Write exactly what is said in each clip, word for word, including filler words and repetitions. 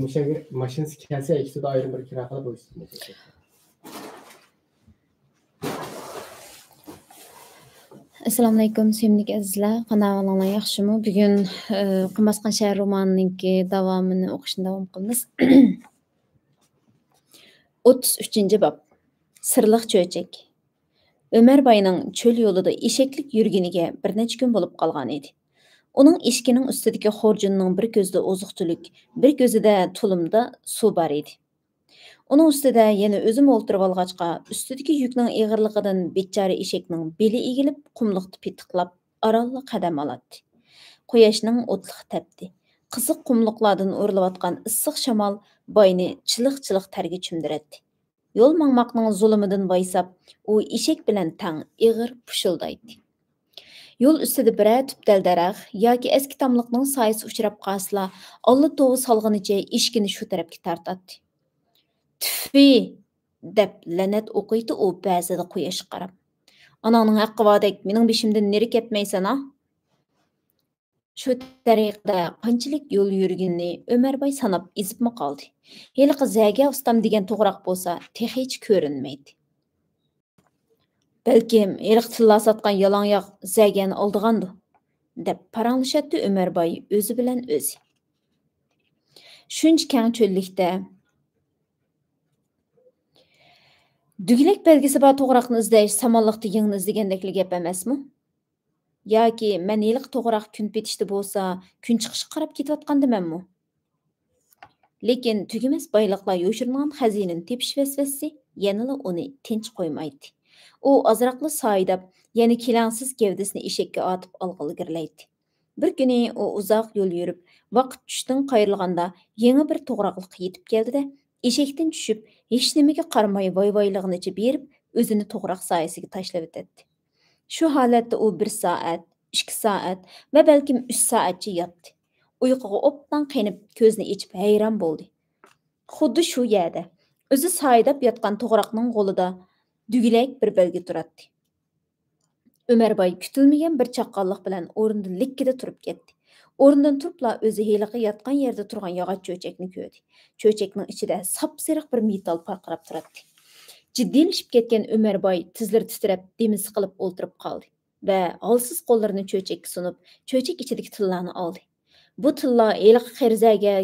مۇشۇ ماشىنىسى كەلسە، ئىككىسىدە ئايرىم بىر كىرا قىلىپ بولۇشتۇق. ئەسسالامۇئەلەيكۇم، سۆيۈملۈك ئەزىزلەر. قانداق ئەھۋالىڭلار، ياخشىمۇ؟ بۈگۈن، ئى، قۇم باسقان شەھەر رومانىنىڭكى داۋامىنى ئوقۇشنى داۋام قىلىمىز. ئوتتۇز ئۈچىنچى باب. سىرلىق چۆچەك. ئۆمەر باينىڭ چۆل يولىدا ئېشەكلىك يۈرگىنىگە بىر نەچچە كۈن بولۇپ قالغان ئىدى. ئۇنىڭ ئېشىكىنىڭ ئۈستىدىكى خورجۇنىنىڭ بىر كۆزىدە ئوزۇق-تۈلۈك، بىر كۆزىدە تۇلۇمدا سۇ بار ئىدى. ئۇنىڭ ئۈستىدە يەنە ئۆزىمۇ ئولتۇرۇۋالغاچقا، ئۈستىدىكى يۈكنىڭ ئېغىرلىقىدىن بىچارە ئېشەكنىڭ بېلى ئېگىلىپ، قۇملۇقتا پېتىقلاپ، ئارانلا قەدەم ئالاتتى. قۇياشنىڭ ئوتلىقى تەپتى. قىزىق قۇملۇقلاردىن ئۇرۇلۇۋاتقان ئىسسىق شامال باينى چىلىق-چىلىق تەرگە چۆمدۈرەتتى. يول ماڭماقنىڭ زۇلۇمىدىن ۋايساپ، ئۇ ئېشەك بىلەن تەڭ ئېغىر پۇشۇلدايتتى. يول ئۈستىدە بىرەر تۈپتەل دەرەخ ياكى ئەسكى تاملىقنىڭ سايىسى ئۇچراپ قالسىلا، ئاللا توۋا سالغىنىچە ئېشىكىنى شۇ تەرەپكە تارتاتتى. «تۈفى!» دەپ لەنەت ئوقۇيتتى ئۇ بەزىدە قۇياشقا قاراپ. «ئاناڭنىڭ ھەققى باردەك، مېنىڭ بېشىمدىن نېرى كەتمەيسەن ھا!» شۇ تەرىقىدە قانچىلىك يول يۈرگىنىنى ئۆمەر باي ساناپ ئېزىپمۇ قالدى. ھېلىقى زەگە ئۇستام دېگەن توغراق بولسا تېخىچە كۆرۈنمەيتتى. «بەلكىم ھېلىقى تىللا ساتقان يالاڭياق زەگەنى ئالىدىغاندۇ؟» دەپ پاراڭلىشاتتى ئۆمەر باي ئۆزى بىلەن ئۆزى. شۇنچە كەڭ چۆللۈكتە دۈگىلەك بەلگىسى بار توغراقنى ئىزدەش سامانلىقتا يىڭنە ئىزدىگەندەكلا گەپ ئەمەسمۇ؟ ياكى مەن ھېلىقى توغراق كۈن پېتىشتا بولسا، كۈن چىقىشقا قاراپ كېتىۋاتقاندىمەنمۇ؟ لېكىن تۈگىمەس بايلىقلار يوشۇرۇنغان خەزىنىنى تېپىش ۋەسۋەسىسى يەنىلا ئۇنى تىنچ قويمايتتى. ئۇ ئازراقلا سايىداپ، يەنە كېلەڭسىز گەۋدىسىنى ئېشەككە ئارتىپ ئالغا ئىلگىرىلەيتتى. بىر كۈنى ئۇ ئۇزاق يول يۈرۈپ، ۋاقىت چۈشتىن قايرىلغاندا، يېڭى بىر توغراقلىققا يېتىپ كەلدى-دە، ئېشەكتىن چۈشۈپ، ھېچنېمىگە قارىماي ۋاي-ۋايلىغىنىچە بېرىپ، ئۆزىنى توغراق سايىسىگە تاشلىۋېتەتتى. شۇ ھالەتتە ئۇ بىر سائەت، ئىككى سائەت ۋە بەلكىم ئۈچ سائەتچە ياتتى. ئۇيقۇغا ئوبدان قېنىپ، كۆزىنى ئېچىپ ھەيران بولدى. خۇددى شۇ يەردە، ئۆزى سايىداپ ياتقان توغراقنىڭ غولىدا دۈگىلەك بىر بەلگە تۇراتتى. ئۆمەر باي كۈتۈلمىگەن بىر چاققانلىق بىلەن ئورنىدىن لىككىدە تۇرۇپ كەتتى. ئورنىدىن تۇرۇپلا ئۆزى ھېلىقى ياتقان يەردە تۇرغان ياغاچ چۆچەكنى كۆردى. چۆچەكنىڭ ئىچىدە ساپسېرىق بىر مېتال پارقىراپ تۇراتتى. جىددىيلىشىپ كەتكەن ئۆمەر باي تىزلىرى تىترەپ، دېمى سىقىلىپ ئولتۇرۇپ قالدى ۋە ھالسىز قوللىرىنى چۆچەككە سۇنۇپ، چۆچەك ئىچىدىكى تىللانى ئالدى. بۇ تىللا ھېلىقى قەرزەگە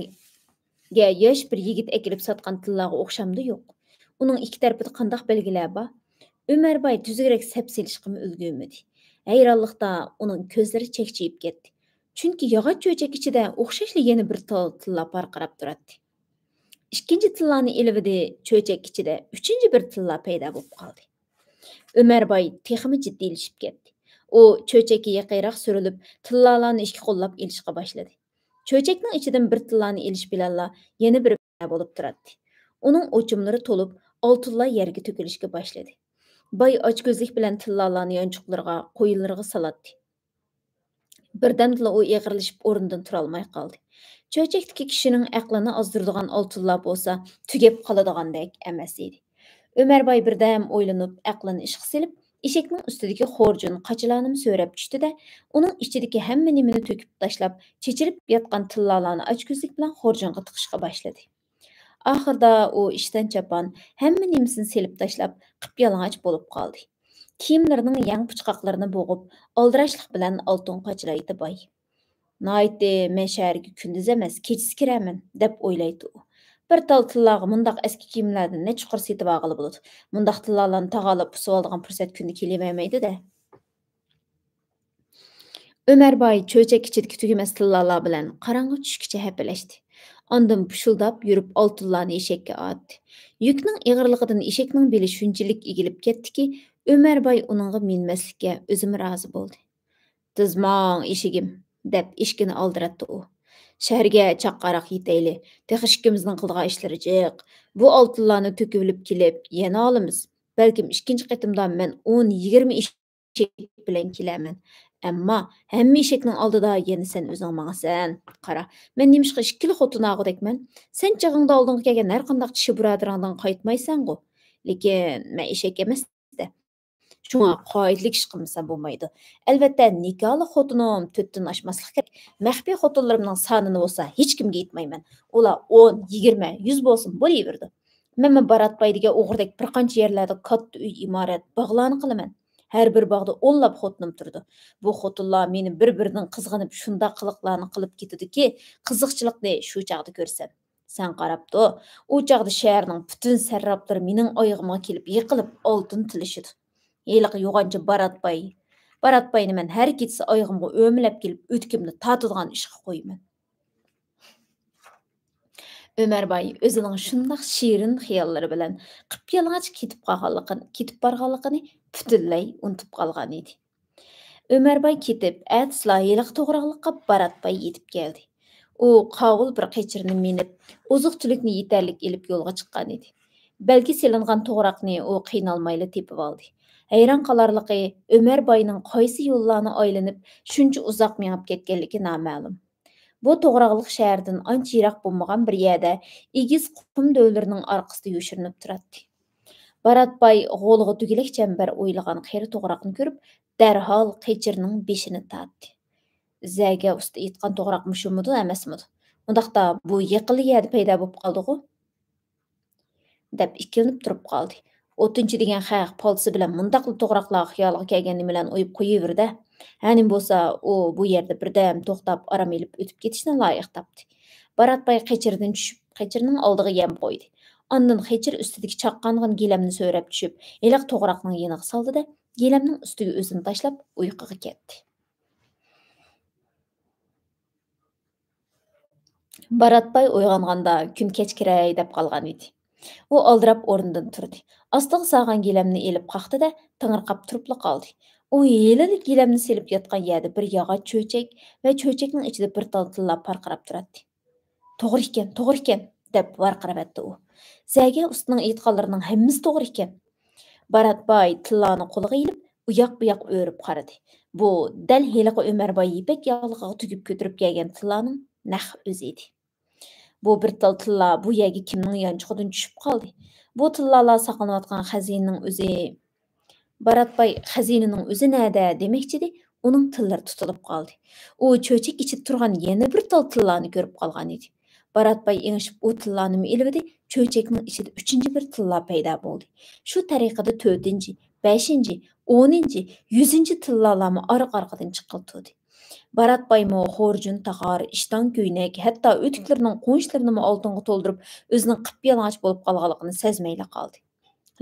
ياش بىر يىگىت ئەكېلىپ ساتقان تىللاغا ئوخشامدۇ يوق؟ ئۇنىڭ ئىككى تەرىپىدە قانداق بەلگىلەر بار؟ ئۆمەر باي تۈزۈكرەك سەپ سېلىشقىمۇ ئۈلگۈرمىدى. ھەيرانلىقتا ئۇنىڭ كۆزلىرى چەكچىيىپ كەتتى. چۈنكى ياغاچ چۆچەك ئىچىدە ئوخشاشلا يەنە بىر تال تىللا پارقىراپ تۇراتتى. ئىككىنچى تىللانى ئېلىۋىدى، چۆچەك ئىچىدە ئۈچىنچى بىر تىللا پەيدا بولۇپ قالدى. ئۆمەر باي تېخىمۇ جىددىيلىشىپ كەتتى. ئۇ چۆچەككە يېقىنراق سۈرۈلۈپ، تىللالارنى ئىككى قوللاپ ئېلىشقا باشلىدى. چۆچەكنىڭ ئىچىدىن بىر تىللانى ئېلىش بىلەنلا يەنە بىر پەيدا بولۇپ تۇراتتى. ئۇنىڭ ئوچۇملىرى تولۇپ، ئالتۇنلار يەرگە تۆكۈلۈشكە باشلىدى. باي ئاچكۆزلۈك بىلەن تىللالارنى يانچۇقلىرىغا، قويۇنلىرىغا سالاتتى. بىردەمدىلا ئۇ ئېغىرلىشىپ ئورنىدىن تۇرالماي قالدى. چۆچەكتىكى كىشىنىڭ ئەقلىنى ئازدۇرىدىغان ئالتۇنلار بولسا تۈگەپ قالىدىغاندەك ئەمەس ئىدى. ئۆمەر باي بىردەم ئويلىنىپ، ئەقلىنى ئىشقا سېلىپ، ئېشەكنىڭ ئۈستىدىكى خورجۇن قاچىلارنىمۇ سۆرەپ چۈشتى-دە، ئۇنىڭ ئىچىدىكى ھەممە نېمىنى تۆكۈپ تاشلاپ، چېچىلىپ ياتقان تىللالارنى ئاچكۆزلۈك بىلەن خورجۇنغا تىقىشقا باشلىدى. ئاخىرىدا ئۇ ئىشتان-چاپان، ھەممە نېمىسىنى سېلىپ تاشلاپ، قىپيالىڭاچ بولۇپ قالدى. كىيىملىرىنىڭ يەڭ پۇچقاقلىرىنى بوغۇپ، ئالدىراشلىق بىلەن ئالتۇن قاچىلايتتى باي. «ناھايىتى مەن شەھەرگە كۈندۈز ئەمەس، كېچىسى كىرەرمەن» دەپ ئويلايتتى ئۇ. «بىر تال تىللاغا مۇنداق ئەسكى كىيىملەردىن نەچچە قۇر سېتىۋالغىلى بولىدۇ؟ مۇنداق تىللالارنى تاغارلاپ ئۇسسىۋالىدىغان پۇرسەت كۈندە كېلىۋەرمەيدۇ-دە.» ئۆمەر باي چۆچەك ئىچىدىكى تۈگىمەس تىللالار بىلەن قاراڭغۇ چۈشكىچە ھەپىلەشتى. ئاندىن پۇشۇلداپ يۈرۈپ ئالتۇنلارنى ئېشەككە ئارتتى. يۈكنىڭ ئېغىرلىقىدىن ئېشەكنىڭ بېلى شۇنچىلىك ئېگىلىپ كەتتىكى، ئۆمەر باي ئۇنىڭغا مىنمەسلىككە ئۆزىمۇ رازى بولدى. «تېز ماڭ، ئېشىكىم» دەپ ئېشىكىنى ئالدىراتتى ئۇ. «شەھەرگە چاققانراق يېتەيلى. تېخى ئىككىمىزنىڭ قىلىدىغان ئىشلىرى جىق. بۇ ئالتۇنلارنى تۆكۈۋېلىپ كېلىپ يەنە ئالىمىز. بەلكىم ئىككىنچى قېتىمدا مەن ئون، يىگىرمە ئېشەك بىلەن كېلەرمەن. ئەمما ھەممە ئېشەكنىڭ ئالدىدا يەنە سەن ئۆزۈڭ ماڭىسەن. قارا، مەن نېمىشقا ئىككىلا خوتۇن ئالغۇدەكمەن؟ سەن چېغىڭدا ئالدىڭغا كەلگەن ھەر قانداق چىشى بۇرادىرىڭدىن قايتمايسەنغۇ. لېكىن مەن ئېشەك ئەمەس-دە.» شۇڭا قائىدىلىك ئىش قىلمىسام بولمايدۇ. ئەلۋەتتە، نىكاھلىق خوتۇنۇم تۆتتىن ئاشماسلىقى كېرەك. مەخپىي خوتۇنلىرىمنىڭ سانىنى بولسا ھېچكىمگە ئېيتمايمەن. ئۇلار ئون، يىگىرمە، يۈز بولسىمۇ بولۇۋېرىدۇ. مەنمۇ بارات باي دېگەن ئوغرىدەك بىر قانچە يەرلەردە كاتتا ئۆي ئىمارەت، باغلارنى قىلىمەن. ھەر بىر باغدا ئونلاپ خوتۇنۇم تۇرىدۇ. بۇ خوتۇنلار مېنى بىر-بىرىدىن قىزغىنىپ، شۇنداق قىلىقلارنى قىلىپ كېتىدۇكى، قىزىقچىلىقنى شۇ چاغدا كۆرىسەن. سەن قاراپ تۇر، ئۇ چاغدا شەھەرنىڭ پۈتۈن سەرراپلىرى مېنىڭ ئايىغىمغا كېلىپ يىقىلىپ، ئالتۇن تىلىشىدۇ. ھېلىقى يوغانچى بارات باي، بارات باينى مەن ھەر كېچىسى ئايىغىمغا ئۆمىلەپ كېلىپ، ئۆتۈكۈمنى تارتىدىغان ئىشقا قويىمەن. ئۆمەر باي ئۆزىنىڭ شۇنداق شېرىن خىياللىرى بىلەن قىپيالىڭاچ كېتىپ قالغانلىقىنى، كېتىپ بارغانلىقىنى پۈتۈنلەي ئۇنتۇپ قالغان ئىدى. ئۆمەر باي كېتىپ، ئەتىسىلا ھېلىقى توغراقلىققا بارات باي يېتىپ كەلدى. ئۇ قاۋۇل بىر قېچىرنى مىنىپ، ئوزۇق-تۈلۈكنى يېتەرلىك ئېلىپ يولغا چىققان ئىدى. بەلگە سېلىنغان توغراقنى ئۇ قىينالمايلا تېپىۋالدى. ھەيران قالارلىقى، ئۆمەر باينىڭ قايسى يوللارنى ئايلىنىپ، شۇنچە ئۇزاق مېڭىپ كەتكەنلىكى نامەلۇم. بۇ توغراقلىق شەھەردىن ئانچە يىراق بولمىغان بىر يەردە ئېگىز قۇم دۆۋىلىرىنىڭ ئارقىسىدا يوشۇرۇنۇپ تۇراتتى. بارات باي غولىغا دۈگىلەك چەمبەر ئويۇلغان قېرى توغراقنى كۆرۈپ، دەرھال قېچىرنىڭ بېشىنى تارتتى. زەگە ئۇستا ئېيتقان توغراق مۇشۇمىدۇ، ئەمەسمىدۇ؟ ئۇنداقتا بۇ يېقىنلا يەردە پەيدا بولۇپ قالدىغۇ؟ دەپ ئىككىلىنىپ تۇرۇپ قالدى. ئوتۇنچى دېگەن خەق پالتىسى بىلەن مۇنداقلا توغراقلارغا خىيالىغا كەلگەن نېمىلەرنى ئويۇپ قويۇۋېرىدۇ. ھە، نېمە بولسا، ئۇ بۇ يەردە بىردەم توختاپ، ئارام ئېلىپ ئۆتۈپ كېتىشنى لايىق تاپتى. بارات باي قېچىردىن چۈشۈپ، قېچىرنىڭ ئالدىغا يەم قويدى. ئاندىن قېچىر ئۈستىدىكى چاققانغىن گىلەمنى سۆرەپ چۈشۈپ، ھېلىقى توغراقنىڭ يېنىغا سالدى-دە، گىلەمنىڭ ئۈستىگە ئۆزىنى تاشلاپ، ئۇيقۇغا كەتتى. بارات باي ئويغانغاندا كۈن كەچ كىرەي دەپ قالغان ئىدى. ئۇ ئالدىراپ ئورنىدىن تۇردى. ئاستىغا سالغان گىلەمنى ئېلىپ قاقتى-دە، تېڭىرقاپ تۇرۇپلا قالدى. ئۇ ھېلىلا گىلەمنى سېلىپ ياتقان يەردە بىر ياغاچ چۆچەك ۋە چۆچەكنىڭ ئىچىدە بىر تال تىللا پارقىراپ تۇراتتى. «توغرا ئىكەن، توغرا ئىكەن!» دەپ ۋارقىراۋەتتى ئۇ. زەگە ئۇستىنىڭ ئېيتقانلىرىنىڭ ھەممىسى توغرا ئىكەن. بارات باي تىللانى قولىغا ئېلىپ، ئۇياق-بۇياق ئۆرۈپ قارىدى. بۇ دەل ھېلىقى ئۆمەر باي يىپەك ياغلىقىغا تۈگۈپ كۆتۈرۈپ كەلگەن تىللانىڭ نەق ئۆزى ئىدى. بۇ بىر تال تىللا بۇ يەرگە كىمنىڭ يانچۇقىدىن چۈشۈپ قالدى؟ بۇ تىللالا ساقلىنىۋاتقان خەزىنىنىڭ ئۆزى. بارات باي «خەزىنىنىڭ ئۆزى نەدە؟» دېمەكچىدى، ئۇنىڭ تىللىرى تۇتۇلۇپ قالدى. ئۇ چۆچەك ئىچىدە تۇرغان يەنە بىر تال تىللانى كۆرۈپ قالغان ئىدى. بارات باي ئېڭىشىپ ئۇ تىللانىمۇ ئېلىۋىدى، چۆچەكنىڭ ئىچىدە ئۈچىنچى بىر تىللا پەيدا بولدى. شۇ تەرىقىدە تۆتىنچى، بەشىنچى، ئونىنچى، يۈزىنچى تىللالارمۇ ئارقا-ئارقىدىن چىققىلى تۇردى. بارات بايمۇ خورجۇن تاغار، ئىشتان كۆينەك، ھەتتا ئۆتۈكلىرىنىڭ قونچىلىرىنىمۇ ئالتۇنغا تولدۇرۇپ، ئۆزىنىڭ قىپيالىڭاچ بولۇپ قالغانلىقىنى سەزمەيلا قالدى.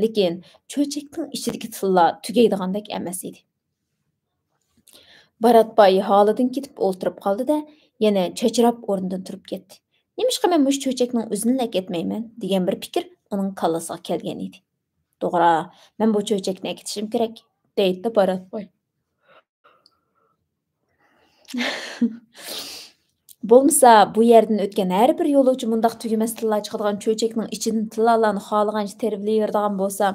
لېكىن چۆچەكنىڭ ئىچىدىكى تىللا تۈگەيدىغاندەك ئەمەس ئىدى. بارات باي ھالىدىن كېتىپ ئولتۇرۇپ قالدى-دە، يەنە چاچراپ ئورنىدىن تۇرۇپ كەتتى. «نېمىشقا مەن مۇشۇ چۆچەكنىڭ ئۆزىنىلا ئەكەتمەيمەن؟» دېگەن بىر پىكىر ئۇنىڭ كاللىسىغا كەلگەن ئىدى. «توغرا، مەن بۇ چۆچەكنى ئەكېتىشىم كېرەك» دەيتتى بارات باي. بولمىسا، بۇ يەردىن ئۆتكەن ھەر بىر يولۇچى مۇنداق تۈگىمەس تىللا چىقىدىغان چۆچەكنىڭ ئىچىدىن تىللالارنى خالىغانچە تېرىۋېلىۋېرىدىغان بولسا،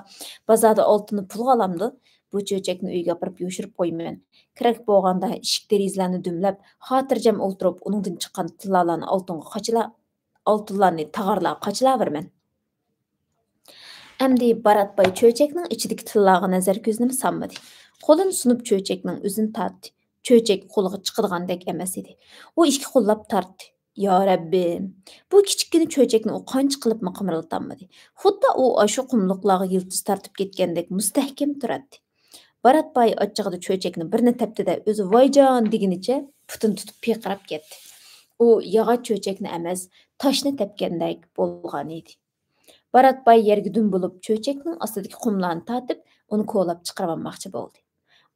بازاردا ئالتۇننى پۇلغا ئالامدۇ؟ بۇ چۆچەكنى ئۆيگە ئاپىرىپ يوشۇرۇپ قويىمەن. كېرەك بولغاندا ئىشىك دېرىزىلەرنى دۈملەپ، خاتىرجەم ئولتۇرۇپ، ئۇنىڭدىن چىققان تىللالارنى ئالتۇنغا قاچىلا-، ئالتۇنلارنى تاغارلارغا قاچىلاۋېرىمەن. ئەمدى بارات باي چۆچەكنىڭ ئىچىدىكى تىللاغا نەزەر كۆزىنىمۇ سالمىدى. قولىنى سۇنۇپ چۆچەكنىڭ ئۆزىنى تارتتى. چۆچەك قولىغا چىقىدىغاندەك ئەمەس ئىدى. ئۇ ئىككى قوللاپ تارتتى. يا رەببىم! بۇ كىچىككىنە چۆچەكنى ئۇ قانچە قىلىپمۇ قىمىرلىتالمىدى. خۇددى ئۇ ئاشۇ قۇملۇقلارغا يىلتىز تارتىپ كەتكەندەك مۇستەھكەم تۇراتتى. بارات باي ئاچچىقىدا چۆچەكنى بىرنى تەپتى-دە، ئۆزى ۋايجان دېگىنىچە پۇتىنى تۇتۇپ پىرقىراپ كەتتى. ئۇ ياغاچ چۆچەكنى ئەمەس، تاشنى تەپكەندەك بولغان ئىدى. بارات باي يەرگە دۈم بولۇپ، چۆچەكنىڭ ئاستىدىكى قۇملارنى تارتىپ، ئۇنى كولاپ چىقىرىۋالماقچى بولدى.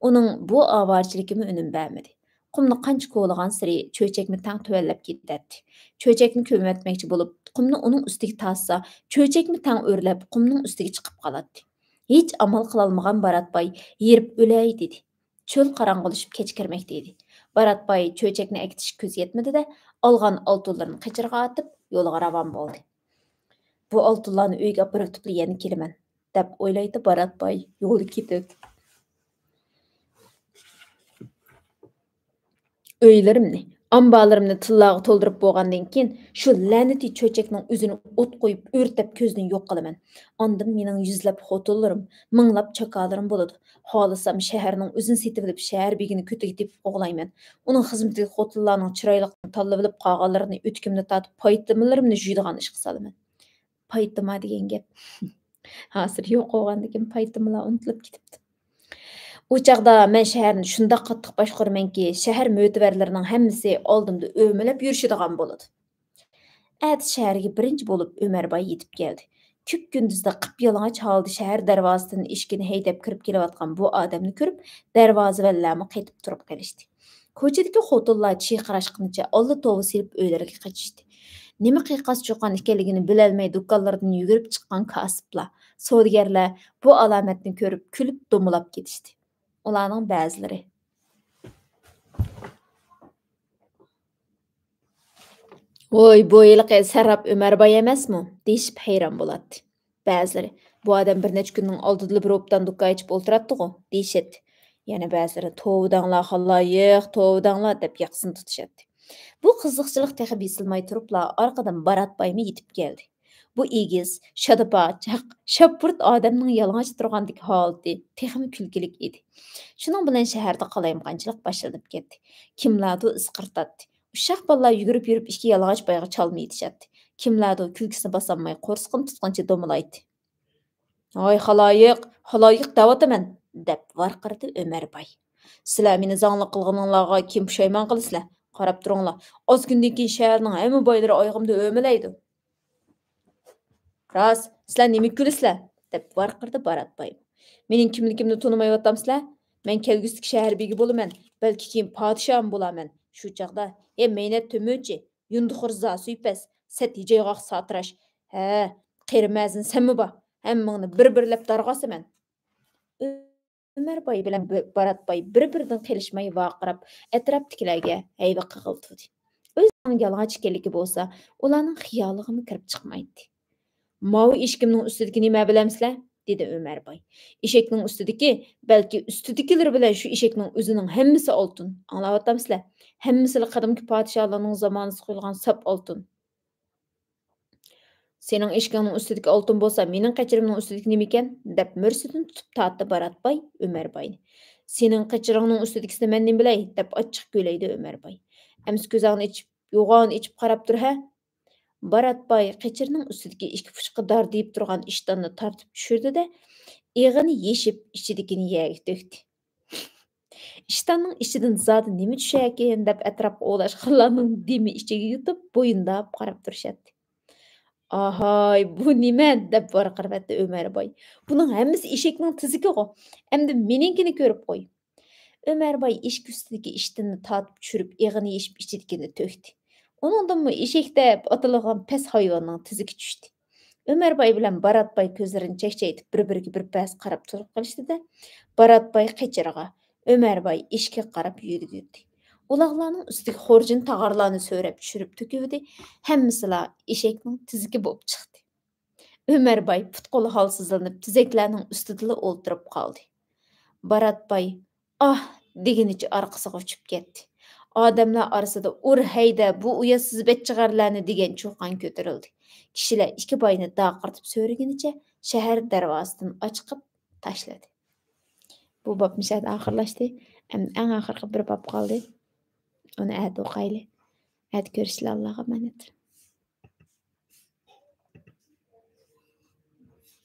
ئۇنىڭ بۇ ئاۋارىچىلىكىمۇ ئۈنۈم بەرمىدى. قۇمنى قانچە كولىغانسېرى چۆچەكمۇ تەڭ تۆۋەنلەپ كېتەتتى. چۆچەكنى كۆمۈۋەتمەكچى بولۇپ، قۇمنى ئۇنىڭ ئۈستىگە تارتسا، چۆچەكمۇ تەڭ ئۆرلەپ، قۇمنىڭ ئۈستىگە چىقىپ قالاتتى. ھېچ ئامال قىلالمىغان بارات باي ھېرىپ ئۆلەي دېدى. چۆل قاراڭغۇلىشىپ كەچ كىرمەكتە ئىدى. بارات باي چۆچەكنى ئەكېتىشكە كۆزى يەتمىدى-دە، ئالغان ئالتۇنلىرىنى قېچىرغا ئاتىپ يولىغا راۋان بولدى. بۇ ئالتۇنلارنى ئۆيگە ئاپىرىۋېتىپلا يەنە كېلىمەن، دەپ ئويلايتتى بارات باي يولدا كېتىپ. ئۆيلىرىمنى، ئامبارلىرىمنى تىللارغا تولدۇرۇپ بولغاندىن كېيىن، شۇ لەنىتى چۆچەكنىڭ ئۆزىنى ئوت قويۇپ ئۆرتەپ كۆزدىن يوق قىلىمەن. ئاندىن مېنىڭ يۈزلەپ خوتۇنلىرىم، مىڭلاپ چاكارلىرىم بولىدۇ. خالىسام شەھەرنىڭ ئۆزىنى سېتىۋېلىپ، شەھەر بېگىنى كۆتىگە تېپىپ قوغلايمەن. ئۇنىڭ خىزمىتىدىكى خوتۇنلارنىڭ چىرايلىقلىرىنى تاللىۋېلىپ، قالغانلىرىنى ئۆتۈكۈمدە تارتىپ، پايتىمىلىرىمنى جۇيىدىغان ئىشقا سالىمەن. پايتىما دېگەن گەپ. ھازىر يوق بولغاندىكىن پايتىمىلار ئۇنتۇلۇپ كېتىپتۇ. ئۇ چاغدا مەن شەھەرنى شۇنداق قاتتىق باشقۇرىمەنكى، شەھەر مۆتىۋەرلىرىنىڭ ھەممىسى ئالدىمدا ئۆمىلەپ يۈرۈشىدىغان بولىدۇ. ئەتىسى شەھەرگە بىرىنچى بولۇپ ئۆمەر باي يېتىپ كەلدى. كۈپكۈندۈزدە قىپيالىڭاچ ھالدا شەھەر دەرۋازىسىدىن ئېشىكىنى ھەيدەپ كىرىپ كېلىۋاتقان بۇ ئادەمنى كۆرۈپ، دەرۋازىۋەنلەرمۇ قېتىپ تۇرۇپ قېلىشتى. كوچىدىكى خوتۇنلار چىرقىراشقىنىچە ئاللا توۋا سېلىپ ئۆيلىرىگە قېچىشتى. نېمە قىيقاس چۇقان ئىكەنلىكىنى بىلەلمەي دۇكانلىرىدىن يۈگۈرۈپ چىققان كاسىپلار، سودىگەرلەر بۇ ئالامەتنى كۆرۈپ كۈلۈپ دومىلاپ كېتىشتى. ئۇلارنىڭ بەزىلىرى، ۋوي، بۇ ھېلىقى سەرراپ ئۆمەر باي ئەمەسمۇ؟ دېيىشىپ ھەيران بولاتتى. بەزىلىرى، بۇ ئادەم بىر نەچچە كۈننىڭ ئالدىدىلا بىر ئوبدان دۇكان ئېچىپ ئولتۇراتتىغۇ، دېيىشەتتى. يەنە بەزىلىرى، توۋا دەڭلار خالايىق، توۋا دەڭلار، دەپ ياقىسىنى تۇتۇشاتتى. بۇ قىزىقچىلىق تېخى بېسىلماي تۇرۇپلا ئارقىدىن بارات بايمۇ يېتىپ كەلدى. بۇ ئېگىز، شادىپاچاق، شاپپۇرت ئادەمنىڭ يالىڭاچ تۇرغاندىكى ھالىتى تېخىمۇ كۈلكىلىك ئىدى. شۇنىڭ بىلەن شەھەردە قالايمىقانچىلىق باشلىنىپ كەتتى. كىملەردۇ ئىسقىرتاتتى. ئۇششاق بالىلار يۈگۈرۈپ يۈرۈپ ئىككى يالىڭاچ بايغا چالما ئېتىشاتتى. كىملەردۇ كۈلكىسىنى باسالماي قورسىقىنى تۇتقىنىچە دومىلايتتى. ھاي خالايىق، خالايىق دەۋاتىمەن، دەپ ۋارقىرىدى ئۆمەر باي. سىلەر مېنى زاڭلىق قىلغىنىڭلارغا كېيىن پۇشايمان قىلىسىلەر. قاراپ تۇرۇڭلار، ئاز كۈندىن كېيىن شەھەرنىڭ ھەممە بايلىرى ئايىغىمدا ئۆمىلەيدۇ. راست، سىلەر نېمىگە كۈلىسىلەر؟ دەپ ۋارقىرىدى بارات باي. مېنىڭ كىملىكىمنى تونۇمايۋاتامسىلەر؟ مەن كەلگۈسىدىكى شەھەر بېگى بولىمەن، بەلكى كېيىن پادىشاھمۇ بولارمەن. شۇ چاغدا، ھە مەينەت تۆمۈرچى، يۇندىخور زاسۇيپەس، سەت ھىجايغاق ساتىراش، ھە، قېرى مەزىن سەنمۇ بار، ھەممىڭنى بىر-بىرلەپ دارغا ئاسىمەن. ئۆمەر باي بىلەن بارات باي بىر-بىرىدىن قېلىشماي ۋارقىراپ، ئەتراپتىكىلەرگە ھەيۋە قىغىلتىدى. ئۆزىنىڭ يالىڭاچ ئىكەنلىكى بولسا، ئۇلارنىڭ خىيالىغىمۇ كىرىپ چىقمايتتى. ماۋۇ ئېشىكىمنىڭ ئۈستىدىكى نېمە بىلەمسىلەر؟ دېدى ئۆمەر باي. ئېشەكنىڭ ئۈستىدىكى، بەلكى ئۈستىدىكىلىرى بىلەن شۇ ئېشەكنىڭ ئۆزىنىڭ ھەممىسى ئالتۇن. ئاڭلاۋاتامسىلەر؟ ھەممىسىلا قەدىمكى پادىشاھلارنىڭ زامانىسىدا قويۇلغان ساپ ئالتۇن. سېنىڭ ئېشىكىڭنىڭ ئۈستىدىكى ئالتۇن بولسا، مېنىڭ قېچىرىمنىڭ ئۈستىدىكى نېمىكەن؟ دەپ مۈرىسىدىن تۇتۇپ تارتتى بارات باي ئۆمەر باينى. سېنىڭ قېچىرىڭنىڭ ئۈستىدىكىسىنى مەن نېمە بىلەي؟ دەپ ئاچچىق كۈيلەيدۇ ئۆمەر باي. ئەمسە كۆزۈڭنى ئېچىپ، يوغان ئېچىپ قاراپ تۇر ھە! بارات باي قېچىرىنىڭ ئۈستىدىكى ئىككى پۇچقا داردىيىپ تۇرغان ئىشتاننى تارتىپ چۈشۈردى-دە، ئېغىنى يېشىپ، ئىچىدىكىنى يەرگە تۆكتى. ئىشتاننىڭ ئىچىدىن زادى نېمە چۈشەركىن دەپ ئەتراپقا ئولاشقانلارنىڭ دېمى ئىچىگە يۇتۇپ، بويۇنداپ قاراپ تۇرۇشاتتى. ئاھاي، بۇ نېمە؟ دەپ ۋارقىراۋەتتى ئۆمەر باي. بۇنىڭ ھەممىسى ئېشەكنىڭ تېزىكىغۇ. ئەمدى مېنىڭكىنى كۆرۈپ قوي. ئۆمەر باي ئىشىك ئۈستىدىكى ئىشتىننى تارتىپ چۈشۈرۈپ، ئېغىنى يېشىپ ئىچىدىكىنى تۆكتى. ئۇنىڭدىنمۇ ئېشەك دەپ ئاتىلىدىغان پەس ھايۋاننىڭ تېزىكى چۈشتى. ئۆمەر باي بىلەن بارات باي كۆزلىرىنى چەكچەيتىپ، بىر-بىرىگە بىر پەس قاراپ تۇرۇپ قېلىشتى-دە، بارات باي قېچىرىغا، ئۆمەر باي ئېشىككە قاراپ يۈگۈردى. ئۇلاغلارنىڭ ئۈستىدىكى خورجۇن تاغارلارنى سۆرەپ چۈشۈرۈپ تۆكۈۋىدى، ھەممىسىلا ئېشەكنىڭ تېزىكى بولۇپ چىقتى. ئۆمەر باي پۇت-قولى ھالسىزلىنىپ، تېزەكلەرنىڭ ئۈستىدىلا ئولتۇرۇپ قالدى. بارات باي «ئاھ!» دېگىنىچە ئارقىسىغا ئۇچۇپ كەتتى. ئادەملەر ئارىسىدا «ئۇر، ھەيدە بۇ ئۇياتسىز بەچچىخەرلەرنى» دېگەن چۇقان كۆتۈرۈلدى. كىشىلەر ئىككى باينى داقىرتىپ سۆرىگىنىچە شەھەر دەرۋازىسىدىن ئاچىقىپ تاشلىدى. بۇ باب مۇشۇ يەردە ئاخىرلاشتى. ئەمدى ئەڭ ئاخىرقى بىر باب قالدى. ئۇنى ئەتە ئوقايلى. ئەتە كۆرۈشىلى، ئاللاغا ئامانەت.